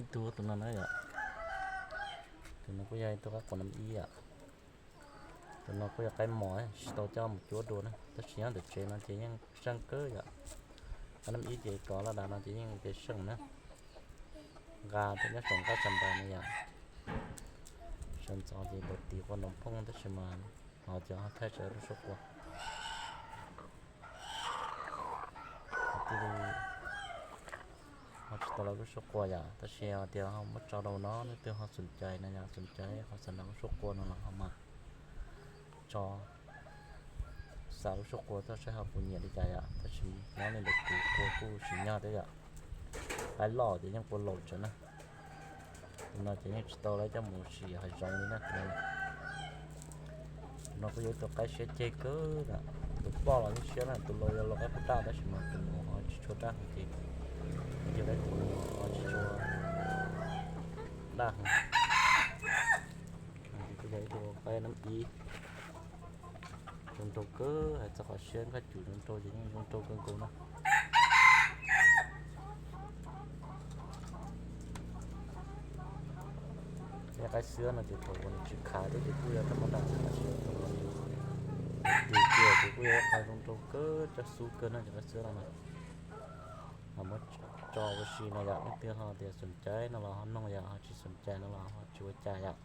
Ib tug tus no na yom, tus no kuj yog ib tug qaib qua nam ib yom. Tus no kuj yog qaib mos, tsis tau coj mus cuab dua na, tab sis nyob ntawm tsev no ces yeej seej kawg yom. Qaib nam ib ces kov laj dav no ces yeej pes seej na. Nqa thiab nyob saum nqaj tsam ntais no yom. Sawv ntxov ces ntaus tiv qua ntaus phooj tab sis mas no ces ho thaij tsis tau lub suab qua. Ho tsis tau lub suab qua yom, tab sis hos tias ho muab tso rau no leej twg ho xom cai no yom, xom cai ho xav nrog lub suab qua no los ho mas tso, xa lub suab qua tuaj saib ho puas nyiam li cas yom, tab sis nyob li ntawm kuv qua kuj sim nyog thiab yom. Qaib loj ces yeej qua laus tsawv na. Tus no ces yeej tsis tau lawv coj mus sim hav zoov li na. Tus no kuj yog ib tug qaib siab ceg kawg na, tus poj los yeej siab na, tus laus yog laus qaib pub daj tab sis mas tus no ho tsis tshua daj heev ces, yog li tus no ho tsis tshua daj heev. Ces kuj yog ib tug qaib nam ib zoo nraug kawg, hais txog qhov siab nkaj cum zoo nraug ces yeej zoo nraug kawg nkaus na. Tej qaib xwb no ces thaum uas nws tsis khav thiab ces kuj yog tau muab dam xwb tab sis thaum uas nws ris kiag ces kuj yog ib qho zoo nraug kawg, coj xub kawg na cov qaib xwb no na. Ho muab tso ua si no yom, leej twg ho tias xom cai no los ho noog yom, ho tsis xom cai no los ho tsis ua cas yom.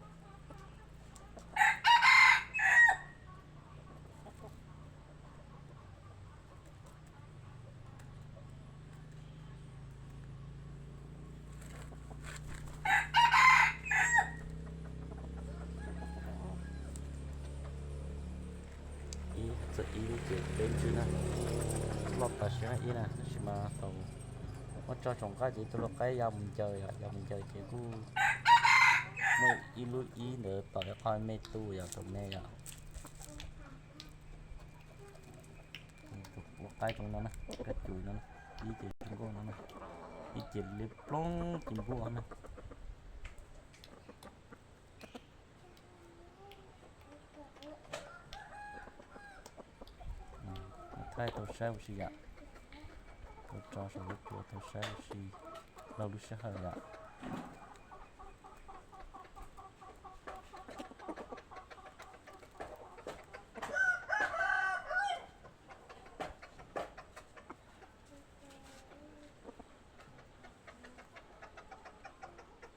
Ib txawm ib lub ces peb ntswg na, loj tas siab ib na, tab sis mas thaum muab tso saum nqaj ces ib tug lau qaib ya mus ncaws yom, ya mus ncaws ces kuj muaj ib lub ib ntawd tom ib qho me tu yom, tom me yom. Tus lau qaib zoo no na, kab cus no, ib ces zoo nkauj no na, ib ces liab ploog ci npuaj na. Thaij tau saib ua si yom, tau tso saum lub tuas tau saib ua si laug lub sij hawm yom.